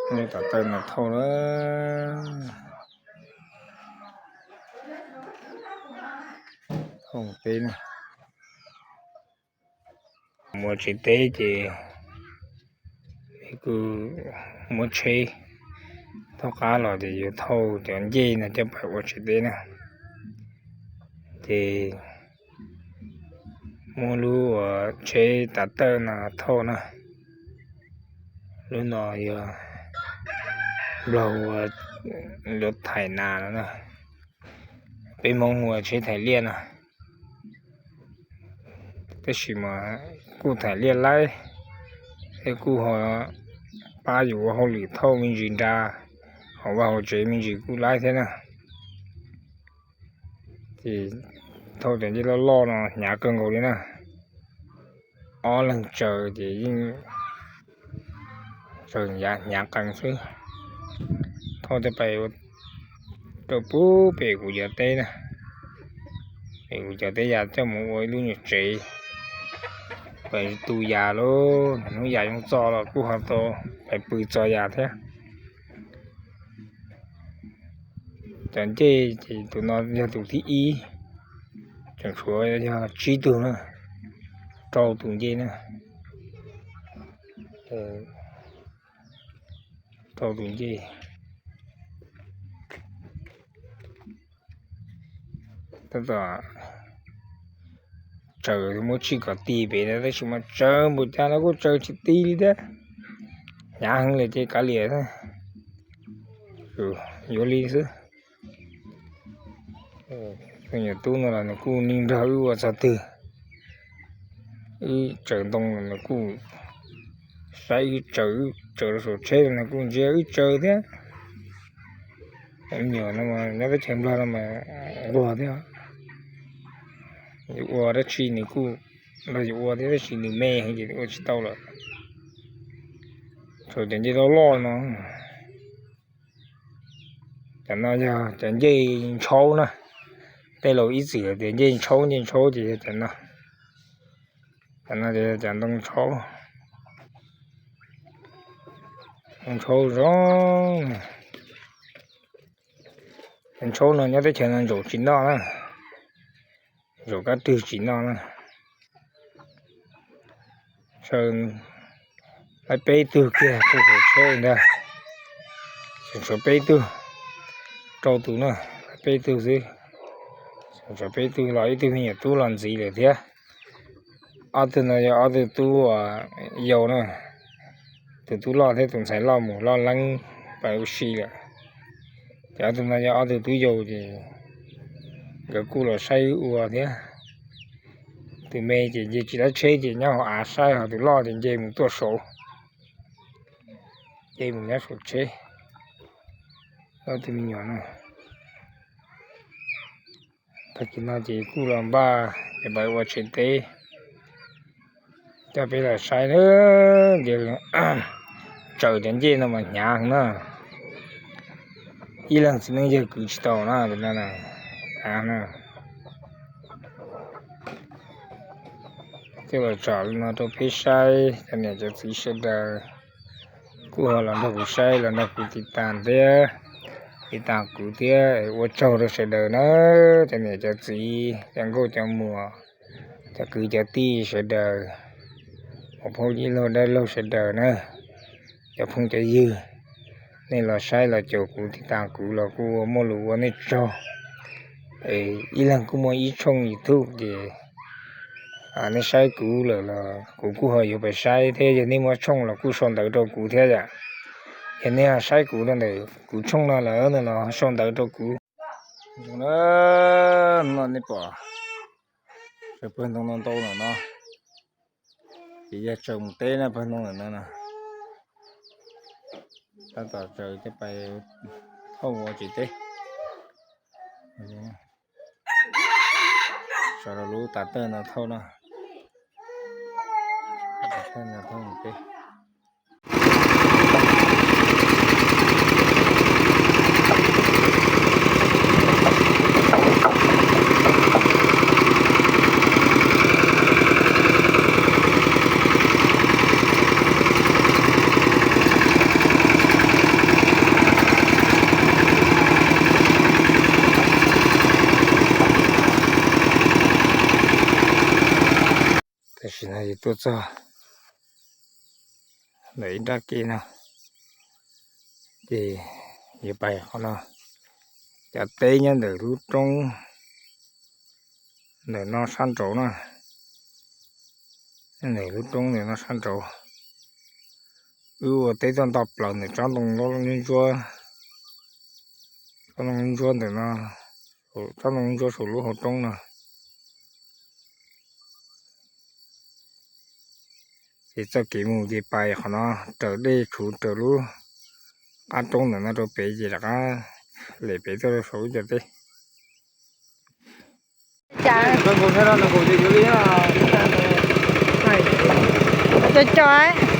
Tom tawm no thauj na, thauj teb na. Mus tsev teb ces kuj muab tsheb thauj qab los ces yuav thauj cov ncej no coj pais ua tsev teb na. Ces muab lub tsheb tav tawj no thauj na. Lub no yog Nplog hu ua lub thaim nas no na, peb Hmoob hu ua tsheb thaim liaj no. Tab sis mas kuj thaim liaj laib, thiab kuj ho pab yus ua hauj lwm thauj me ntsis nra, hauv vaj hauv tsev me ntsis kuj laib thiab na. Ces thauj cov ncej loj loj no hnyav kawg nkaus li na. Ob leeg tsaws ces yeej tsaws hnyav qees xwb. Thauj coj pais rau pub pem kuv cov teb na, pem kuv cov teb yas coj mus ua ib lub nyuag tsev, pais tu yas lauj, hnub yas zoo txo los kuj ho tau pais pw txo yas thiab. Cov ncej ces tus no yog tus thib ib, tseem tshuav yog tsib tug na, rau tus ncej na, rau tus ncej. Tab tom tsaws muab tsij kom ti pem no tab sis mas tsaws npaum cas los kuj tsaws tsis ti li thiab. Hnyav heev lawm ces kav liam, yuav li xwb. Tus nyuam tub no los nws kuj nrog wb ua txog twg, wb tsaws ntoo los nws kuj saib wb tsaws, wb tsaws rau saum tsheb los nws kuj ntsia wb tsaws thiab. Me nyuam no nyob teb chaws Nplog no mas nquag thiab, yus ua dab tsi nws kuj nrog yus ua thiab tab sis nws me heev ces ua tsis tau lawm. Thaum cov ncej loj loj no, cov no yog cov ncej ntshaub na. Tej laus ib txwm tias ncej ntshaub ncej ntshaub ces yog cov no. Cov no ces yog cov ntoo ntshaub, ntoo ntshaub zoo. Cov ntshaub no nyob teb chaws no ntsaum tsis noj na, ntsaum kab rwg tsis noj na. Tsaws laib peb tug kiag rau saum tsheb ntag, tseem tshuav peb tug, rau tus na, laib peb tug xwb, tseem tshuav peb tug los ib tug me nyuam tub los ntxiv lawm thiab. Ob tug no yog ob tug tub yau na, tus tub loj thiab tus ntxhais loj mus loj leeb pais ua si lawm. Ces ob tug no yog ob tug tub yau ces nkawd kuj los saib wb ua thiab. Tus me ces nce tsis dab tsheb ces nyob hauv av saib, ho tus loj ces nce mus tuaj saud, nce mus nyob saum tsheb. Ob tug me nyuam no, tag kis no ces kuj los npaj ces pais ua tsev teb. Coj peb los saib na, ces tsaws cov ncej no mas hnyav heev na, ib leeg txiv neej yawg kwv tsis tau na, hnyav na. Coj los tsom li no rau peb saib, cov niam cov txiv sawv daws kuj ho los nrog kuv saib los nrog kuv tiv tas thiab, tiv tas kuv thiab, ua tsaug rau sawv daws na, cov niam cov txiv, cov nkauj cov muam, cov kwv cov tij sawv daws, muam phauj yij laug dab laug sawv daws na, cov phooj cov ywg, nej los saib los caum kuv tiv tas kuv los kuj ua muaj lus ua nej tsaug. Ib leeg kuj muaj ib tshooj YouTube ces nej saib kuv lawm los kuv kuj ho yuav pais saib thiab, yog nej muaj tshooj los kuj sau ntawv rau kuv thiab yom. Yog nej saib kuv rau ntawm kuv tshooj no lawm no los sau ntawv rau kuv. No nej pom, pawg ntoo no ntau no no, ces yog tsaws mus teb na, pawg ntoo no no, tab tom tsaws coj pais thauj ua tsev teb. Sau rau lub tav tawj no thauj no, thauj mus teb. Tuaj txog ntawm ib nrab kev no, ces yuav pais qhov no. Cov teb nyob ntawm lub roob ntawm no sab nraud na, ntawm lub roob ntawm no sab nraud. Wb ua teb tuaj nto plaws ntawm tsob ntoo ntsuab, tsob ntoo ntsuab ntawm no, tsob ntoo ntsuab saum lub hauv roob no. Ces txoj kev mus ces pais qhov no, raws dej tshuv raws lub qab roob ntawm no rau pem ces rov qab lem pem tuaj rau saum lub cov teb. Cov cov